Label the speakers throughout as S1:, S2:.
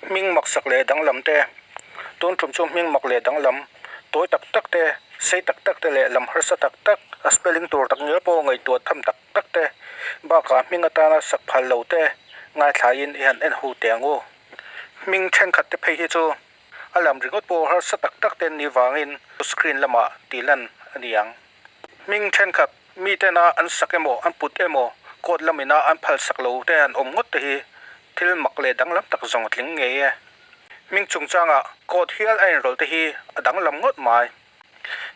S1: Hming maksak leh danglam te, tun tum chu hming mak leh danglam tawi tak tak te, sei tak tak te leh lam harsa tak tak, a spelling tur tak ngial pawh ngaihtuah tham tak tak te bakah hming atana sak phal lo te ngaithlain i han en ho teh ang u. Hming thenkhat te phei hi chu a lam ringawt pawh harsa tak tak te an nih vangin screen lamah tih lan a ni ang. Hming thenkhat mi tena an sak emaw an put emaw court lamina an phal sak lo te han awm ngawt te hi thil mak leh danglam tak zawng a tling ngei e. Hming chungchanga court hial a inrawlh te hi a danglam ngawt mai.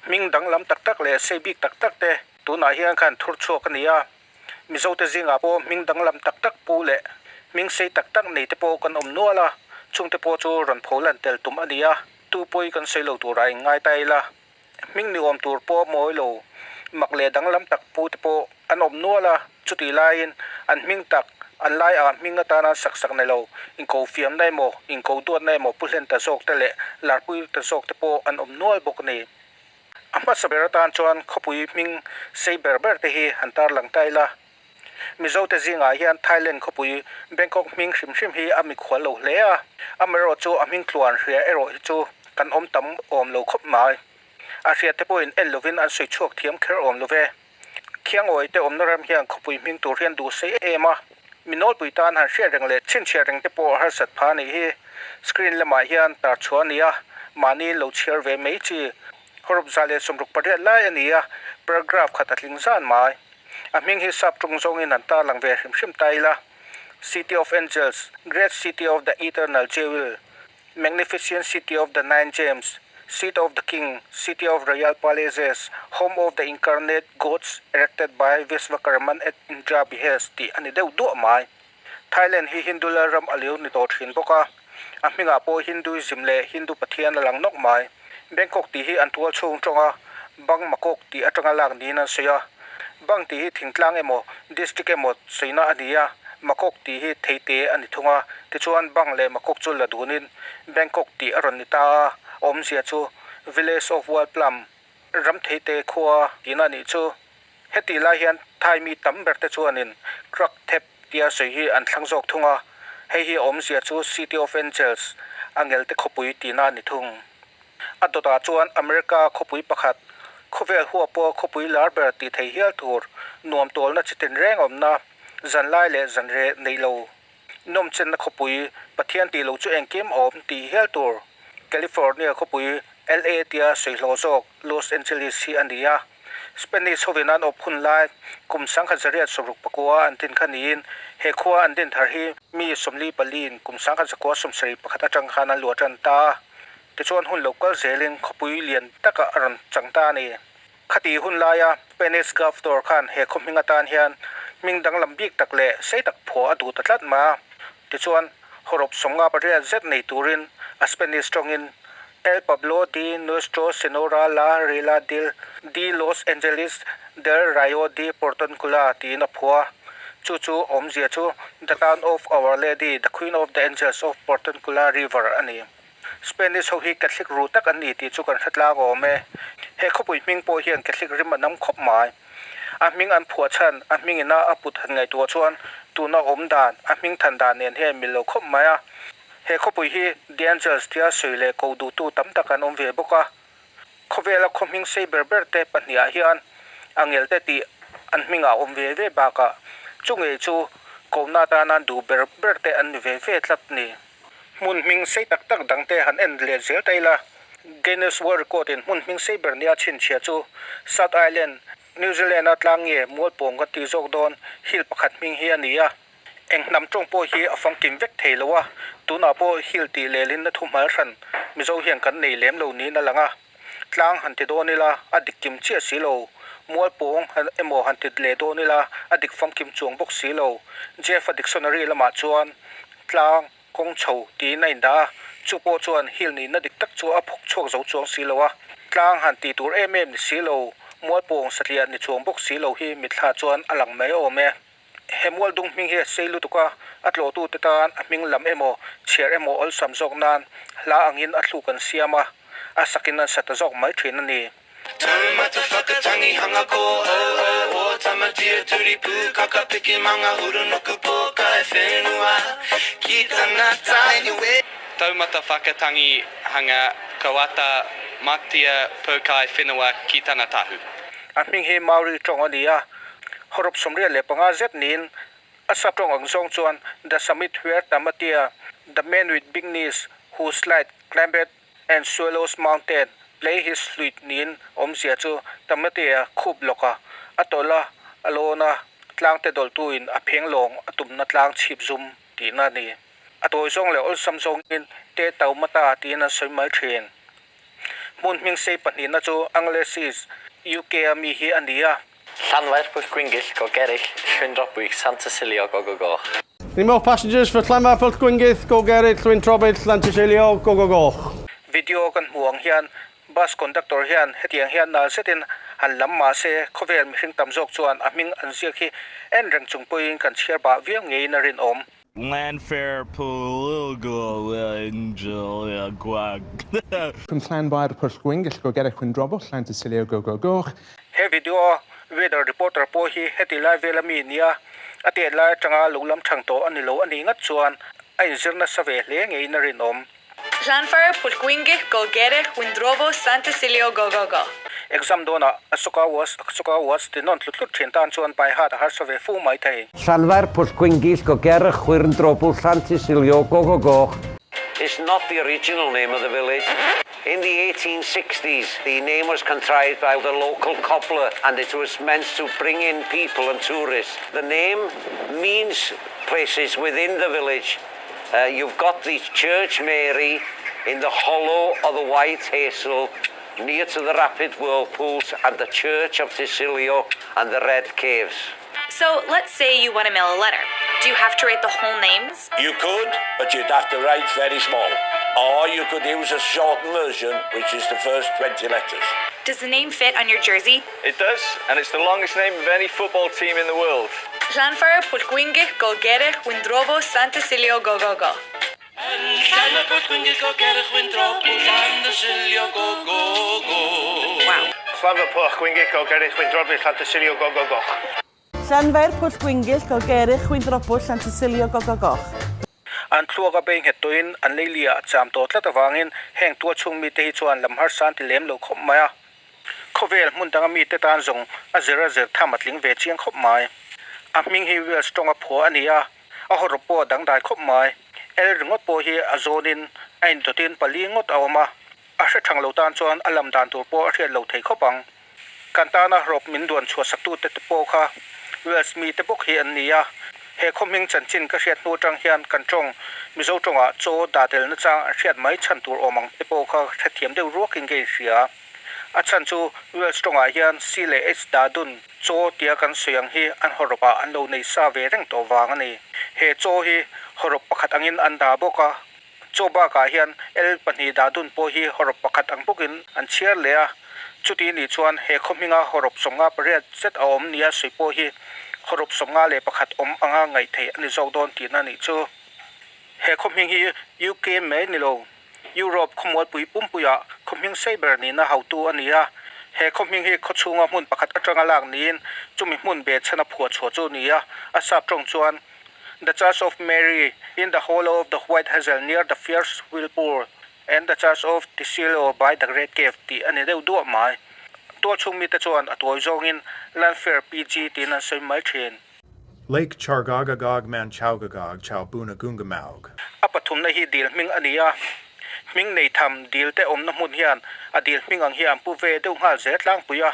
S1: Hming danglam tak tak leh sei bik tak tak te tunah hian khan thur chhuak a ni a. Mizote zingah pawh hming danglam tak tak pu leh hming sei tak tak nei te pawh kan awm nual a, chungte pawh chu rawn pho lan tel tum a ni a, tu pawi kan sawi lo turah inngai ta ila. Hming ni awm tur pawh mawi lo, mak leh danglam tak pu te pawh an awm nual a, chutih laiin an hming tak, an lai ah hming atana sak sak nei lo, inko fiamna emaw, inko duatna emaw pu hlen ta zawk te leh larpui ta zawk te pawh an awm nual bawk a ni. A hmasa ber atan chuan khawpui hming sei ber ber te hi han tarlang ta ila. Mizote zingah hian Thailand khawpui Bangkok hming hrim hrim hi a mikhual lo hle a, amaherawh chu a hming tluan hria erawh hi chu kan awm tam awm lo khawp mai. A hriatte pawhin en lovin an sawi chhuak thiam kher awm lo ve. Khiangawi te awmna ram hian khawpui hming tur hian duh sei em a, mi nawlpui tan han hriat reng leh chhinchhiah reng te pawh a harsat pha a nih hi. Screen lamah hian tar chhuah a ni a, mahni lo chhiar ve mai chi. Hawrawp 168 lai a ni a, paragraph khat a tling zan mai. A hming hi sap ṭawng zawngin an tarlang ve hrim hrim ta ila, City of Angels, Great City of the Eternal Jewel, Magnificent City of the Nine Gems, Seat of the King, City of Royal Palaces, Home of the Incarnate Gods Erected by Visvakarman at Indra Behest tih a ni deuh duah mai. Thailand hi Hindu lalram a lo ni tawh thin bawk a, a hmingah pawh Hinduism leh Hindu pathian a lang nawk mai. Bangkok tih hi an tual chhung tawnga Bang Makok tih atanga lak niin an sawi a. Bang tih hi thingtlang emaw district emaw sawina a ni a, Makok tih hi theite a ni thung a. Tichuan Bang leh Makok chu la dunin Bangkok tih a rawn ni ta a, a awmzia chu Village of Wild Plum, ram theite khua tihna a nih chu. Hetih lai hian Thai mi tam ber te chuanin Krak Thep tia sawi hi an thlang zawk thung a, hei hi a awmzia chu City of Angels, Angel te khawpui tihna a ni thung. A dawtah chuan America khawpui pakhat, khawvel hua pawh khawpui lar ber tih thei hial tur, nuam tawlna chi tinreng awmna, zanlai leh zanreh neih lo, nawmchenna khawpui, Pathian tih lo chu engkim a awm tih hial tur, California khawpui LA tia sawi hlawh zawk Los Angeles hi a ni a. Spanish hovin an awp hun lai kum 1969 an din kha niin he khua an din thar hi mi 44 in kum 1971 atang khan an luah tan ta a. Tichuan hun lo kal zelin khawpui lian takah a rawn chang ta a ni. Khati hun laia Spanish Governor khan he khaw hming atan hian hming danglam bik tak leh sei tak phuah a duh ta tlat mai a. Tichuan hawrawp 58 zet nei turin a Spanish tawngin El Pueblo de Nuestro Senora la Reina del de Los Angeles del Rayo de Portoncula tiin a phuah a. Chu chu awmzia chu The Town of Our Lady, the Queen of the Angels of Portoncula River a ni. Spanish ho hi Catholic ru tak an ni tih chu kan hre tlang awm e. He khawpui hming pawh hian Catholic rim a nam khawp mai. A hming an phuah chhan, a hming ina a put han ngaihtuah chuan tuna awm dan, a hming than dan nen hian mil lo khawp mai a. He khawpui hi The Angels tia sawi leh ko duhtu tam tak an awm ve bawk a. Khawvela khaw hming sei ber ber te pahniha hian angel te tih an hmingah awm ve ve bakah chu ngei chu kohna atana an duh ber ber te an ni ve ve tlat ni. Hmun hming sei tak tak dang te han en let zel ta ila, Guinness World Record in hmun hming sei ber nia chhinchhiah chu South Island, New Zealand a tlang nge Mualpawng kan tih zawk dawn hill pakhat hming hi a ni a. Eng hnam tawng pawh hi a famkim vek thei lo a, tunah pawh hill tih lelin a thuhmal hran Mizo hian kan nei lem lo niin a lang a. Tlang han ti dawn ila a dik kim chiah si lo, Mualpawng han emaw han ti leh dawn ila a dik famkim chuang bawk si lo. Jeff-a dictionary lamah chuan tlang kawng chho tiin a indah a, chu pawh chuan hill nihna dik tak chu a phawk chhuak zo chuang si lo a. Tlang han tih tur em em ni si lo, Mualpawng satliah ni chuang bawk si lo hi mitthla chuan a lang mai awm e. He mualdung hming hi a sei lutuk a, a tlawhtute tan a hming lam emaw, chhiar emaw awlsam zawk nan hla angin a thluk an siam a, a sakin an sa ta zawk mai thin a ni.
S2: Taumata whakatangi hanga koata matia poukai whenua ki tana tahu.
S1: A hming hi Maori tawng a ni a, hawrawp 85 zet niin a sap tawng ang zawng chuan The Summit Where Tamatea, The Man With Big Knees Who Slide Climbed and Swallows Mountain, Play His Flute niin awmzia chu Tamatea khup lawka a tawlh a, a lawn a, tlangte dawlhtuin a phenglawng a tumna tlang chhip zum tihna a ni. A tawi zawng leh awlsam zawngin Te Taumata tiin an sawi mai thin. Hmun hming sei pahnihna chu Anglesey, UK a mi hi a ni a.
S3: Llanfair Pwllgwyngyll, Gogerrill, Llwynrobwy, Llantysilio, Go Go Goch.
S4: Any more passengers for Llanfair Pwllgwyngyll, Gogerrill, Llwynrobwy, Llantysilio, Go Go Goch?
S1: Video kan hmuh ang hian bus conductor hian hetiang hian nal zetin han lam mah se khawvel mihring tam zawk chuan a hming an ziak hi en reng chung pawhin kan chhiar bah viau ngeiin a rinawm.
S5: Llanfair Pwllgwyngyll Gwag.
S6: From Llanfair Pwllgwyngyll Gogerrig Llwynrobwll Llantysilio Go Go Goch.
S1: He video a weather reporter pawh hi heti lai vel ami nia a tet lai atanga lo lam thang tawh a ni lo a nih ngat chuan a inzir nasa ve hle ngeiin a rinawm.
S7: Llanfair Pwllgwyngyll Gogerrig Llwynrobwll Llantysilio Go Go Go.
S1: Exam dawnah Asoka was Asoka was ti nawn tlut tlut thin tan chuan by heart a harsa ve fu mai thei.
S8: Llanfair Pwllgwyngyll Gogerrig Llwynrobwll Llantysilio Go Go Goch. It's not the original name of the village. In the 1860s, the name was contrived by the local cobbler and it was meant to bring in people and tourists. The name means places within the village. Uh, you've got the Church Mary in the hollow of the White Hazel near to the rapid whirlpools and the Church of Tysilio and the Red Caves.
S7: So let's say you want to mail a letter. Do you have to write the whole names?
S9: You could, but you'd have to write very small. Or you could use a shortened version, which is the first 20 letters.
S7: Does the name fit on your jersey?
S2: It does, and it's the longest name of any football team in the world.
S7: Llanfair Pwllgwyngyll Gogerrig Llwynrobwll Llantysilio Go Go Go.
S10: Llanfair Pwllgwyngyll Gogerrig Llwynrobwll Llantysilio Go Go Go.
S7: Wow.
S11: Llanfair Pwllgwyngyll Gogerrig Llwynrobwll Llantysilio Go Go Goch.
S12: Llanfair Pwllgwyngyll Gogerrig Llwynrobwll Llantysilio Go Go Goch.
S1: An thluak a bei nghet tawhin an leiliah a cham tawh tlat avangin heng tual chhung mite hi chuan lam harsa an ti lem lo khawp mai a. Khawvel hmun danga mite tan zawng a zir a zir tham a tling ve chiang khawp mai. A hming hi Welsh tawnga phuah a ni a, a hawrawp pawh a dangdai khawp mai. El ringawt pawh hi a zawnin a indawtin pali ngawt a awm a, a hre thang lo tan chuan a lam dan tur pawh a hriat lo thei khawp ang. Kan tana rawp min duan chhuah saktute te pawh kha Welsh mite bawk hi an ni a, he khaw hming chanchin ka hriat hnu atang hian kan tawng Mizo tawngah chaw dah tel nachang an hriat mai chhan tur awm ang te pawh kha hrethiam deuh ruakin ka inhria. A chhan chu Welsh tawngah hian C leh H dah dun chaw tia kan sawi ang hi an hawrawpah an lo nei sa ve reng tawh vang a ni. He chaw hi hawrawp pakhat angin an dah bawk a. Chaw bakah hian L pahnih dah dun pawh hi hawrawp pakhat ang bawkin an chhiar leh a, chuti nih chuan he khaw hminga hawrawp 58 zet a awm nia sawi pawh hi hawrawp 51 awm anga ngaih theih a ni zawk dawn tihna a nih chu. He khaw hming hi UK mai ni lo, Europe khawmualpui pumpuiah khaw hming sei ber nihna hautu a ni a, he khaw hming hi khaw chhunga hmun pakhat atanga lak niin chumi hmun be chhana phuah chhuah chu a ni a, a sap tawng chuan The Church of Mary in the hollow of the White Hazel near the fierce whirlpool and the Church of Tysilio by the Great Cave tih a ni deuh duah mai. Tual chhung mite chuan a tuai zawngin Llanfair PG tiin an sawi mai thin.
S13: Lake Chargagagog Manchaugagog Chaubunagungamaug.
S1: A pathumna hi dil hming a ni a, hming nei tham dil te awmna hmun hian a dil hming ang hi an pu ve deuh nghal zel tlangpui a.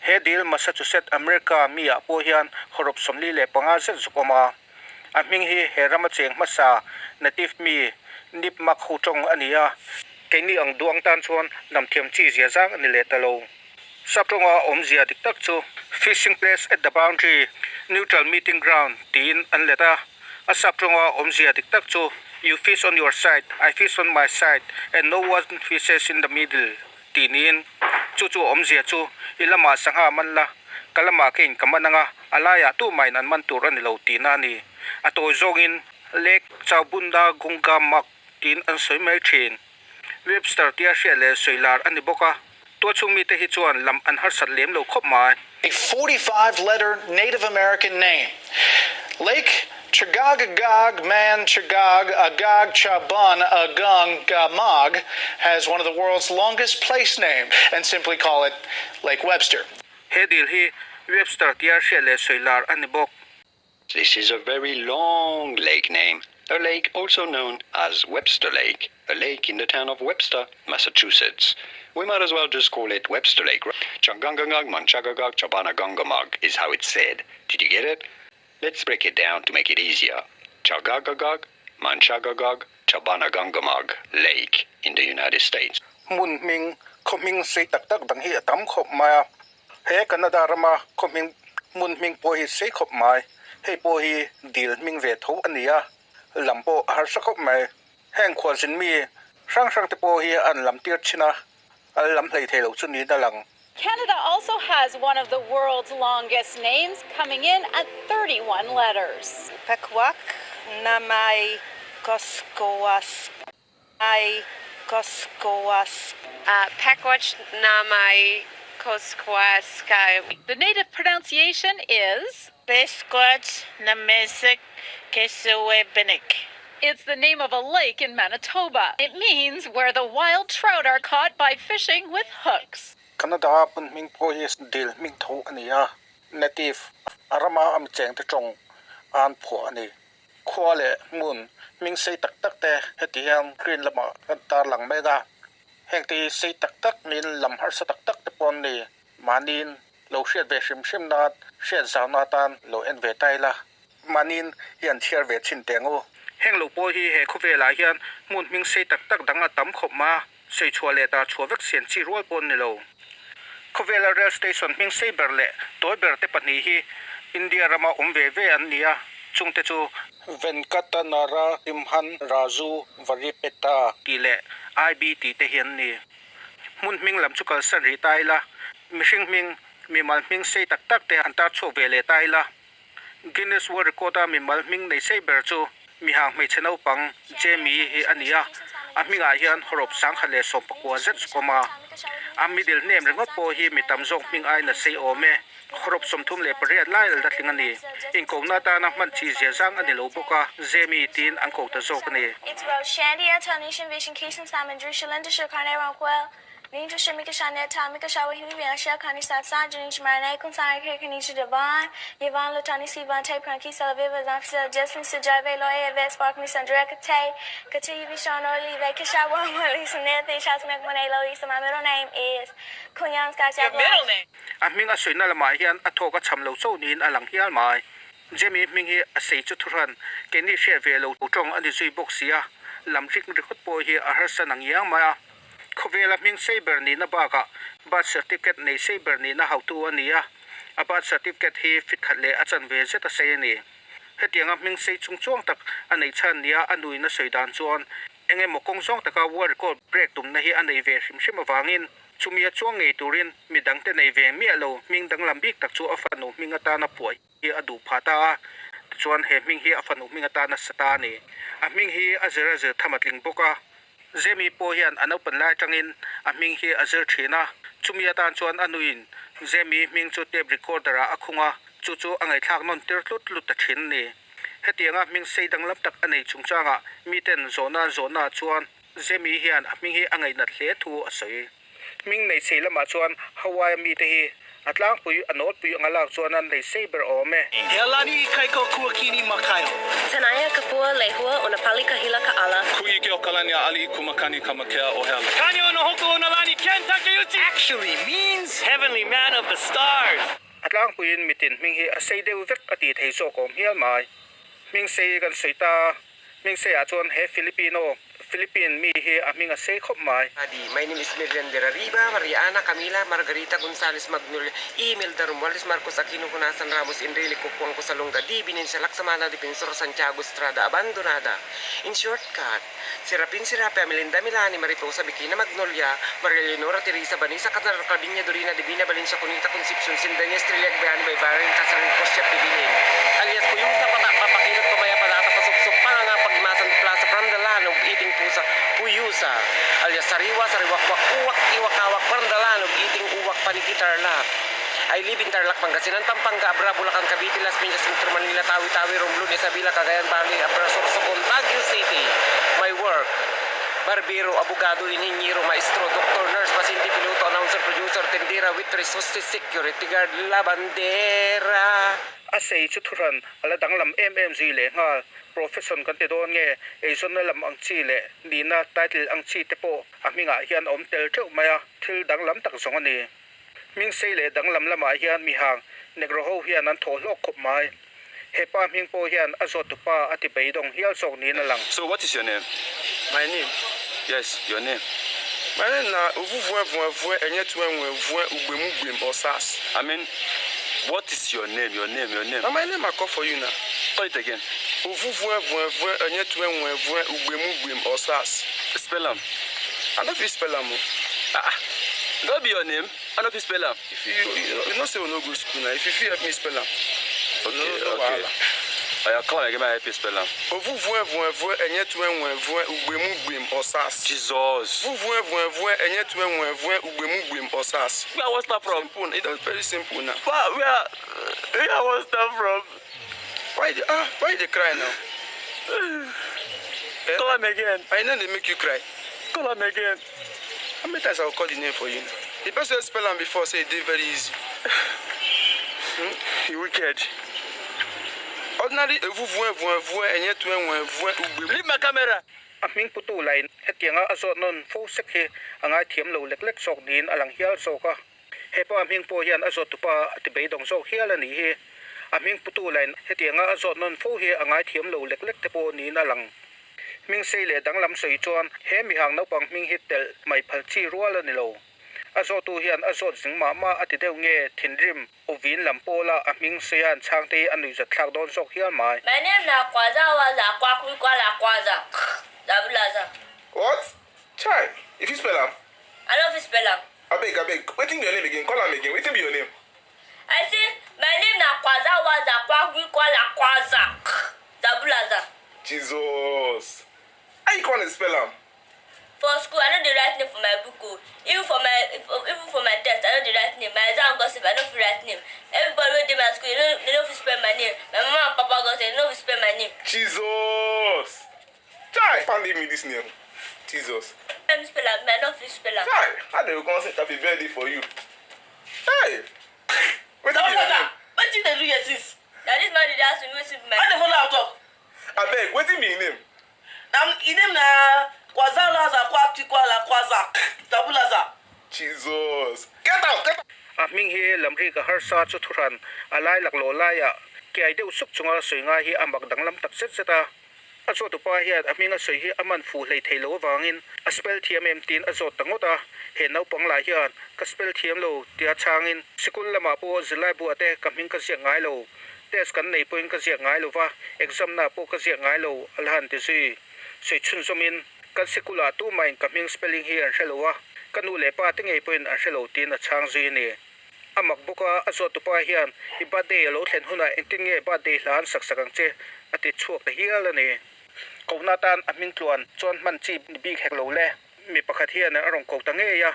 S1: He dil Massachusetts, America mi ah pawh hian hawrawp 45 zet zuk awm a. A hming hi he rama cheng hmasa native mi Nipmuc ho tawng a ni a. Keini ang duang tan chuan lam thiam chi zia zang a ni leh ta lo. Sap tawnga awmzia dik tak chu Fishing place at the boundary, neutral meeting ground tiin an let a. A sap tawnga awmzia dik tak chu You fish on your side, I fish on my side and no one fishes in the middle tih niin chu chu awmzia chu i lamah sangha man la, ka lamah ka in ka man anga a laiah tumahin an man tur a ni lo tihna a ni. A tawi zawngin Lake Chaubunda Gunga Mak tiin an sawi mai thin. Webster tia hriat leh sawi lar a ni bawk a, tualchhung mite hi chuan lam an harsat lem lo khawp mai.
S14: A 45 letter Native American name. Lake. Chagagagag man Chagag Agag Chabun Agung Gamag has one of the world's longest place names and simply call it Lake Webster.
S1: He dil hi Webster tia hriat leh sawi lar a ni bawk.
S15: This is a very long lake name, a lake also known as Webster Lake, a lake in the town of Webster, Massachusetts. We might as well just call it Webster Lake. Chagangangag Manchagagag Chabanagangamag is how it's said. Did you get it? Let's break it down to make it easier. Chagagagag Manchagagag Chabanagangamag Lake in the United States.
S1: Hmun hming, khaw hming sei tak tak dang hi a tam khawp mai a. He Canada rama khaw hming hmun hming pawh hi sei khawp mai. Hei pawh hi dil hming ve tho a ni a, lam pawh a harsa khawp mai. Heng khualzin mi hrang hrang te pawh hi an lam tir thin a, an lam hlei thei lo chu niin a lang.
S16: Canada also has one of the world's longest names coming in at 31 letters.
S17: Pekwak Namai Koskowas I Koskowas.
S18: Pekwach Namai Koskwaska.
S16: The native pronunciation is
S19: Pesquatch Namesik Kesuebenik.
S16: It's the name of a lake in Manitoba. It means where the wild trout are caught by fishing with hooks.
S1: Canada hmun hming pawh hi dil hming tho a ni a, native a rama a mi chengte tawng an phuah a ni. Khua leh hmun hming sei tak tak te heti hian screen lamah kan tarlang mek a, heng te hi sei tak tak niin lam harsa tak tak te pawh an ni. Mahniin lo hriat ve hrim hrim nan hriat zauhna atan lo en ve ta ila, mahniin hi an chhiar ve chhin teh ang u. Heng lo pawh hi he khawvelah hian hmun hming sei tak tak dang a tam khawp ma, sei chhuah leh tar chhuah vek sian chi rual pawh an ni lo. Khawvela rail station hming sei ber leh tawi ber te pahnih hi India rama awm ve ve an ni a, chungte chu. Venkatanarasimhan Raju Varipeta tih leh IB tih te hi an ni. Hmun hming lam chu kalsan rih ta ila, mihring hming, mimal hming sei tak tak te han tar chhuak ve leh ta ila. Guinness World Record a mimal hming nei sei ber chu mihang hmeichhe naupang Jamie hi a ni a, a hmingah hian hawrawp 1190 zet zukawm a. A middle name ringawt pawh hi mi tam zawk hming aiin a sei awm e. Hawrawp 38 lai al tling a ni. Inkawmna atana hman chi zia zang a ni lo bawk a, Jamie tiin an ko ta zawk a ni.
S20: It's Roshandy Antonishan Vishan Kishan Simon Drusha Linda Shirkarne Ronquel Ninja Shamika Shaneta Mika Shawahi Viansha Kani Satsan Janish Marne Kunsan Kanisha Devon Yvonne Latani Sivan Tay Pranki Salaviva Zanfisa Justin Sujave Loye Ves Sparkme Sandra Kate Kati Vishon Olive Kisha Lisa Nancy Shots Mcmone Lisa. My middle name is Kunyan Scott.
S2: Your middle name.
S1: A hming a sawi na lamah hian a thawk a cham lo chauh niin a lang hial mai. Jemmy hming hi a sei chu thuhran keini hriat ve lo tawng a ni zui bawk si a, lam rik ringawt pawh hi a harsa nang iang mai a. Khawvela hming sei ber nihna bakah birth certificate nei sei ber nihna hautu a ni a, a birth certificate hi fit khat leh a chanve zet a sei a ni. Hetianga hming sei chung chuang tak a neih chhan nia a nuin a sawi dan chuan eng emaw kawng zawng taka world record break tumna hi a nei ve hrim hrim avangin chumi a chuang ngei turin mi dangte nei ve miah lo hming danglam bik tak chu a fanu hming atana phuah hi a duh phah ta a, tichuan he hming hi a fanu hming atana sa ta a ni. A hming hi a zir a zir tham a tling bawk a, Zemi pawh hian a naupan lai atangin a hming hi a zir thin a, chumi atan chuan a nuin Zemi hming chu tape recorder ah a khung a, chu chu a ngaihthlak nawn tir tlut tlut ta thin a ni. Hetianga hming sei danglam tak a nei chungchangah miten zawhna an zawhnaah chuan Zemi hian a hming hi a ngaihnat hle thu a sawi. Hming nei sei lamah chuan Hawaii mite hi a tlangpui a nawlpui anga lak chuan an nei sei ber awm e.
S10: Healani Ikaika o Kuakini Makaio.
S21: Tanaia Kapua Lehua o na Pali Kahila Kaala.
S2: Kuike o Kalani a Ali Kumakani Kamakea o Heala. Kani o na Hoku o na Lani Ken Takeuchi.
S10: Actually means heavenly man of the stars.
S1: A tlangpuiin mitin hming hi a sei deuh vek a tih thei zawk awm hial mai. Hming sei kan sawi ta. Hming seiah chuan he Filipino, Philippine, mi hi a hming a sei khawp mai.
S22: Adi, My name is Miriam de Rariba, Mariana, Camila, Margarita, Gonzales, Magnolia, Imelda, Romualdez, Marcos, Aquino, Honasan, Ramos, Enrile, Cojuangco, Salonga, D. Binencia, Laksamana, Defensor, Santiago, Estrada, Abandonada. In shortcut, Serapin, Serape, Melinda, Milani, Mariposa, Bikina, Magnolia, Maria Leonora, Teresa, Vanessa, Catar, Carbinia, Dorina, Divina, Valencia, Cunita, Concepcion, Sindanya, Estrella, Agbayani, Baybarin, Casarin, Kosyap, Divinin. Alias Puyusa, Pata, Papakilot, Pamaya, Palata, Pasuksok, Panganga, Pagimasan, Plaza, Prandalanog, Iting Pusa, Puyusa. Alias Sariwa, Sariwakwak, Uwak, Iwakawak, Prandalanog, Iting Uwak, Panikitarlak. I live in Tarlac, Pangasinan, Pampanga, Abra, Bulacan, Cavite, Las Piñas, Metro Manila, Tawi-Tawi, Romblon, Isabela, Cagayan Valley, Abra, Sorsogon, Baguio City. My work, barbero, abogado, inhinyero, maestro, doctor, nurse, pasyente, piloto, announcer, producer, tendera, waitress, hostess, security guard, labandera.
S1: A sei chu thuhran a la danglam em em zui leh nghal. Profession kan ti dawn nge, eizawnna lam ang chi leh nihna title ang chi te pawh a hmingah hian a awm tel teuh mai a, thil danglam tak zawng a ni. Hming sei leh danglam lamah hian mihang Negro ho hian an thawh hlawk khawp mai. He pa hming pawh hian a zawt tupa a ti beidawng hial zawk niin a lang.
S2: So what is your name?
S11: My name?
S2: Yes, your name.
S11: My name na Ovuvue-vue-vue Enyetuenwe-vue Ugbemugwem Osas.
S2: I mean, what is your name, your name, your name?
S11: Na my name I call for you na.
S2: Call it again.
S11: Ovuvue-vue-vue Enyetuenwe-vue Ugbemugwem Osas.
S2: Spell am.
S11: I no fit spell am o.
S2: Ah ah, no be your name? I no fit spell am.
S11: If you, you, you know say we no go school na, if you fit help me spell am.
S2: Okay,
S11: No, no
S2: okay.
S11: wahala.
S2: Oya, call am again, make I help you spell am.
S11: Ovuvue-vue-vue Enyetuenwe-vue Ugbemugwem Osas.
S2: Jesus.
S11: Vuvue-vue-vue Enyetuenwe-vue Ugbemugwem Osas.
S2: Where I wan start from?
S11: Simple, it is very simple now.
S2: Where, where, where I wan start from?
S11: Why you dey ah, why you dey cry now? Eh?
S2: Call am again.
S11: My name dey make you cry.
S2: Call am again.
S11: How many times I go call the name for you now? The person wey spell am before say e dey very easy.
S2: You wicked.
S11: Ordinary evuvue-vue-vue Enyetuenwe-vue Ugbem.
S2: Leave my camera.
S1: A hming putu lain hetianga a zawt nawn fo sek hi a ngaithiam lo lek lek zawk niin a lang hial zawk a. Hepa a hming pawh hian a zawt tupa a ti beidawng zawk hial a nih hi. A hming putu lain hetianga a zawt nawn fo hi a ngaithiam lo lek lek te pawh niin a lang. Hming sei leh danglam sawi chuan he mihang naupang hming hi telh mai phal chi rual a ni lo. A zawttu hian a zawt zing mah mah a ti deuh nge thinrim Uvin lam pawla a hming sawian chhangte hi a nuihzat thlak dawn zawk hial mai.
S3: My name na Kwaza Waza Kwakwi Kwala Kwaza Zabulaza.
S11: What? Chai, you fit spell am?
S3: I no fit spell am.
S11: Abeg, abeg, wetin be your name again? Call am again, wetin be your name?
S3: I say, my name na Kwaza Waza Kwakwi Kwala Kwaza Zabulaza.
S11: Jesus! How you come dey spell am?
S3: For school, I no dey write name for my book o. Even for my even for my test, I no dey write name. My exam go sef, I no fit write name. Everybody wey dey my school, they no they no fit spell my name. My mama and papa go sef, they no fit spell my name.
S11: Jesus! Chai! Papa leave me this name. Jesus.
S3: Let me spell am, me I no fit spell am.
S11: Chai! How dem go come sing happy birthday for you? Hey! Wetin be your name?
S12: Wetin you dey do here since?
S3: Na this man dey ask me wetin be my
S12: How dey follow am talk?
S11: Abeg, wetin be im name?
S12: Na im name na Kwazalaza Kwatikwala Kwaza Tabulaza.
S11: Jesus! Get out! Get out!
S1: A hming hi lamri ka harsa chu thuhran a lai laklawh laiah kiai deuh suk chunga sawi ngai hi a mak danglam tak zet zet a. A zawt upa hian a hming a sawi hi a man fuh hlei thei lo avangin a spell thiam em tiin a zawt ta ngawt a. He naupang lah hian ka spell thiam lo tia changin sikul lamah pawh zirlai buah te ka hming ka ziak ngai lo, test kan nei pawhin ka ziak ngai lo va, exam na pawh ka ziak ngai lo a la han ti zui. Sawi chhunzawmin kan sikulah tumahin ka hming spelling hi an hre lo a, ka nu leh pa te ngei pawhin an hre lo tiin a chhang zui a ni. A mak bawk a, a zawt tupa hian i birthday a lo thlen hunah engtin nge birthday hla an sak sak ang che a ti chhuak ta hial a ni. Kohna tan a hming tluan chuan hman chi ni bik hek lo le. Mi pakhat hian a rawn ko ta ngei a,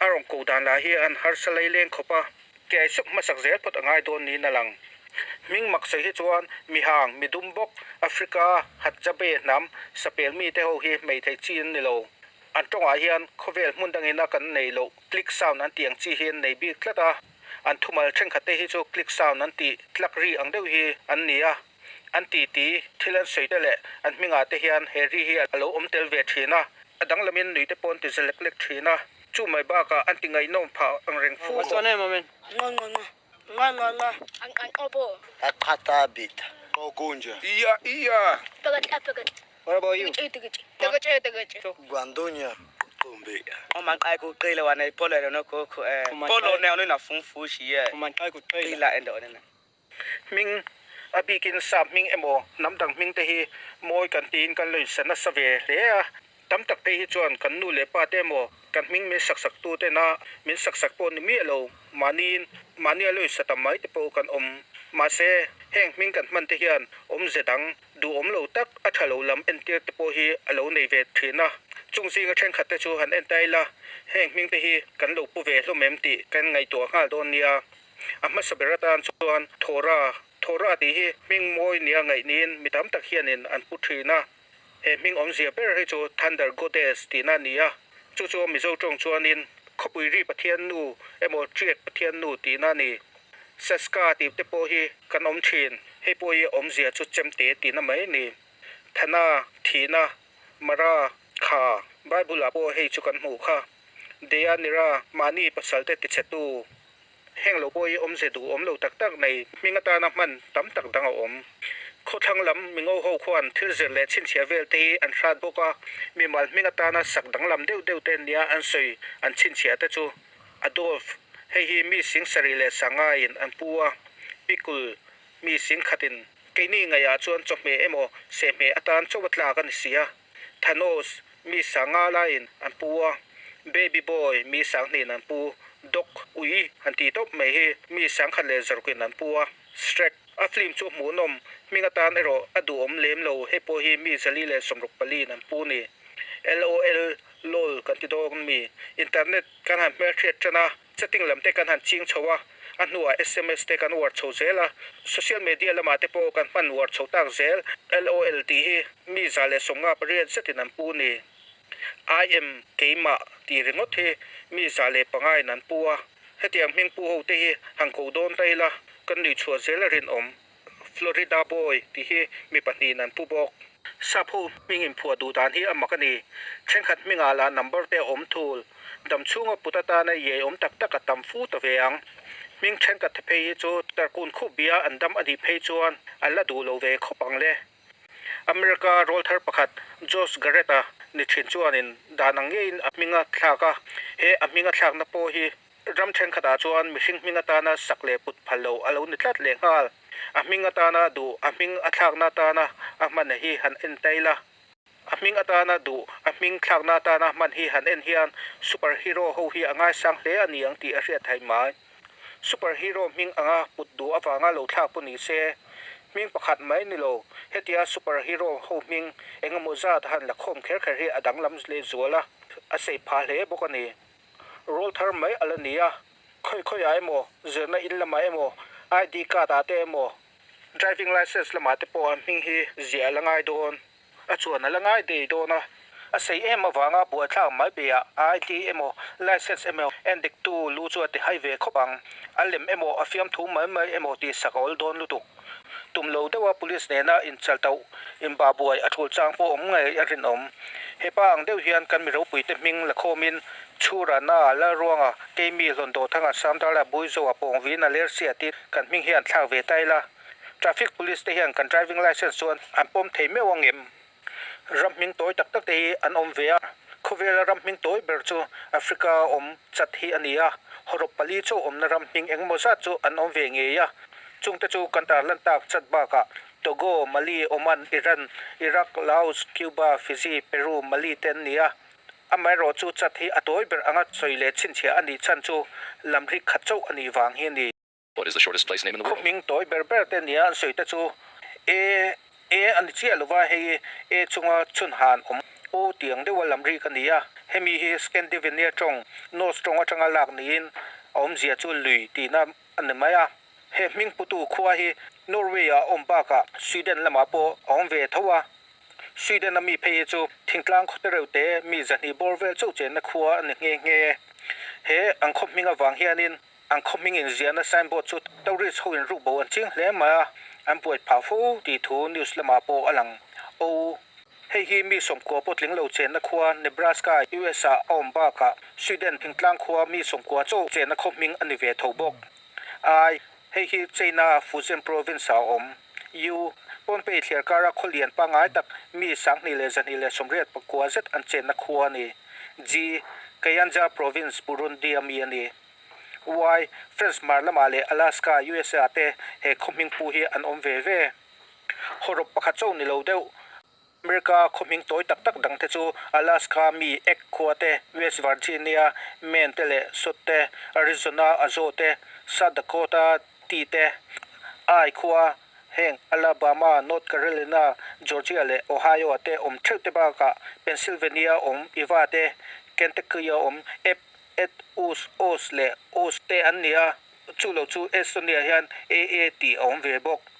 S1: a rawn ko dan lah hi an harsa lei leng khawp a, kiai suk hmasak zel phawt a ngai dawn niin a lang. Hming mak sawi hi chuan mihang, midum bawk, Africa, Hadzabe hnam, sapel mite ho hi hmeithei chi an ni lo. An tawngah hian khawvel hmun dangin a kan nei loh click sound an tih ang chi hi an nei bik tlat a, an thumal thenkhat te hi chu click sound an tih tlak ri ang deuh hi an ni a, an ti ti thil an sawi te leh an hmingah te hian he ri hi a lo awm tel ve thin a, a danglamin nui te pawh an ti za lek lek thin a, chu mai bakah an ti ngaihnawm phah ang reng fu bawk.
S11: Iya iya.
S4: What about you?
S23: Gwandunya.
S4: Umanqayikuqila wana ipolelo nogogo eh. Polone onena fungfushi yeah. Umanqayikuqila and onena.
S1: Hming a bikin sap hming emaw hnam dang hming te hi mawi kan tiin kan lo insa nasa ve hle a. Tam tak phei hi chuan kan nu leh pa te emaw kan hming min sak sak tu tena min sak sak pawh ni miah lo mahniin mahni a lo insa tam mai te pawh kan awm. Mahse heng hming kan hman te hian awmze dang Duhawm lo tak a tha lo lam entir te pawh hi a lo nei ve thin a, chung zinga thenkhat te chu han en ta ila, heng hming te hi kan lo pu ve hlawm em tih kan ngaihtuah nghal dawn nia. A hmasa ber atan chuan Thora, Thora tih hi hming mawi nia ngaih niin mi tam tak hianin an pu thin a. He hming awmzia ber hi chu Thunder Goddess tihna a ni a, chu chu Mizo tawng chuanin Khawpui ri Pathian nu emaw Triat Pathian nu tihna a ni. Saska tih te pawh hi kan awm thin, hei pawh hi awmzia chu chemte tihna mai a ni. Thana, thihna, Mara, kha, Bible ah pawh hei chu kan hmuh kha. Deianira, mahni pasalte tichhetu. Heng lo pawh hi awmze duh awm lo tak tak nei hming atana hman tam tak dang a awm. Khawthlang lam mingo ho khuan thil zir leh chhinchhiah vel te hi an hrat bawk a, mimal hming atana sak danglam deuh deuh te nia an sawi an chhinchhiah te chu Adolf, hei hi mi sing sarih leh sangaiin an pu a, Pikul, mi sing khatin keini ngaihah chuan chawhmeh emaw sehmeh atan chauh a tlak a ni si a. Thanos, mi sanga laiin an pu a, Baby Boy, mi sanghnihin an pu, Doc, ui han tih tawp mai hi mi sangkhat leh zaruk-in an pu a, Shrek, a film chu hmuhnawm, hming atan erawh a duhawm lem lo, hei pawh hi mi 434 in an pu ni. LOL, lol kan ti dawn mi, internet kan han hmelhriat tan a, Chatting lam te kan han ching chho a, a hnuah sms te kan uar chho zel a, social media lamah te pawh kan hman uar chho tak zel. LOL tih hi mi 158 zetin an pu ni. I am keimah tih ringawt hi mi 105 in an pu a, hetiang hming pu ho te hi han ko dawn ta ila kan nuih chhuah zel a rinawm. Florida Boy tih hi mi pahnihin an pu bawk. Sap ho hming inphuah duh dan hi a mak a ni. Thenkhat hmingah lah number te a awm thul. Dam chhunga put atana iai awm tak tak a tam fu ta ve ang. Hming thenkhat te phei hi chu tarkun khup bia an dam a nih phei chuan an la duh lo ve khawp ang le. America rawlthar pakhat Josh Garrett-a ni thin chuanin dan ang ngeiin a hming a thlak a, he a hming a thlakna pawh hi Ram thenkhatah chuan mihring hming atana sak leh put phal lo a lo ni tlat leh nghal. A hming atana duh, a hming a thlakna atana a hman hi han en ta ila. A hming atana duh, a hming thlakna atana hman hi han en hian super hero ho hi a ngaisang hle a ni ang tih a hriat thei mai. Super hero hming anga put duh avanga lo thlak pawh ni se, hming pakhat mai ni lo, hetia super hero ho hming engemaw zat a han la khawm kher kher hi a danglam leh zual a, a sei phah hle bawk a ni. Roll thar mai a la ni a, khawi khawiah emaw, zirna in lamah emaw, ID card ah te emaw, driving licence lamah te pawh an hming hi ziah a la ngai dawn, a chuan a la ngai dei dawn a. A sei em avanga buaithlak mai beiah ID emaw, licence emaw endiktu lu chu a ti hai ve khawp ang. A lem emaw, a fiamthu mai mai emaw tih sak a awl dawn lutuk. Tum lo deuha police nena inchaltauh inbah buai a thul chang pawh awm ngei a rinawm. Hepa ang deuh hian kan mi ropuite hming la khawmin Chhura Na, Lalruanga, Keimi, Hlawndawhthanga, Samdala, Buizoa, Pawngvina, Lersia tih kan hming hi an thlak ve ta ila. Traffic police te hian kan driving licence chuan an pawm thei meuh ang em? Ram hming tawi tak tak te hi an awm ve a, khawvela ram hming tawi ber chu Africa a awm chat hi a ni a, hawrawp pali chauh awmna ram hming engemaw zat chu an awm ve ngei a, chungte chu kan tarlan tak chat bakah Togo, Mali, Oman, Iran, Iraq, Laos, Cuba, Fiji, Peru, Mali te an ni a, amaherawh chu chat hi a tawi ber anga sawi leh chhinchhiah a nih chhan chu lamrik khat chauh a nih vang hi a ni.
S5: What is the shortest place name in the world?
S1: Khaw hming tawi ber ber te nia an sawi te chu E, E a ni chiah lova hei E chunga chhun han awm U tiang deuha lam rik a ni a, hemi hi Scandivania tawng, Norse tawng atanga lak niin a awmzia chu lui tihna a ni mai a. He hming putu khua hi Norway ah a awm bakah Sweden lamah pawh a awm ve tho a. Sweden a mi phei hi chu thingtlang khawte reuh te mi zahnih bawr vel chauh chenna khua a ni nghe nghe. He an khaw hming avang hianin An khaw hming inziahna signboard chu tourist ho in ruk bo an ching hle mai a, an buai phah fo tih thu news lamah pawh a lang. O. Hei hi mi sawmkua pawh tling lo chenna khua Nebraska, US ah a awm bakah Sweden thingtlang khua mi sawmkua chaw chenna khaw hming a ni ve tho bawk. I. Hei hi China, Fujian province ah a awm. U. Pohnpei thliar kara khaw lian pangngai tak mi 22,289 zet an chenna khua a ni. G. Kayanja province, Burundi a mi a ni. Y, France hmar lamah leh Alaska, USA te he khaw hming pu hi an awm ve ve. Hawrawp pakhat chauh ni lo deuh. America khaw hming tawi tak tak dang te chu Alaska mi Ek khua te, West Virginia, Maine te leh Sot te, Arizona Azo te, South Dakota T te, I khua heng Alabama, North Carolina, Georgia leh Ohio ah te awm theuh te bakah Pennsylvania awm Iva te, Kentucky a awm Ep, Et, Us, Os leh Us te an ni a. Chu lo chu Estonia hian AA tih a awm ve bawk.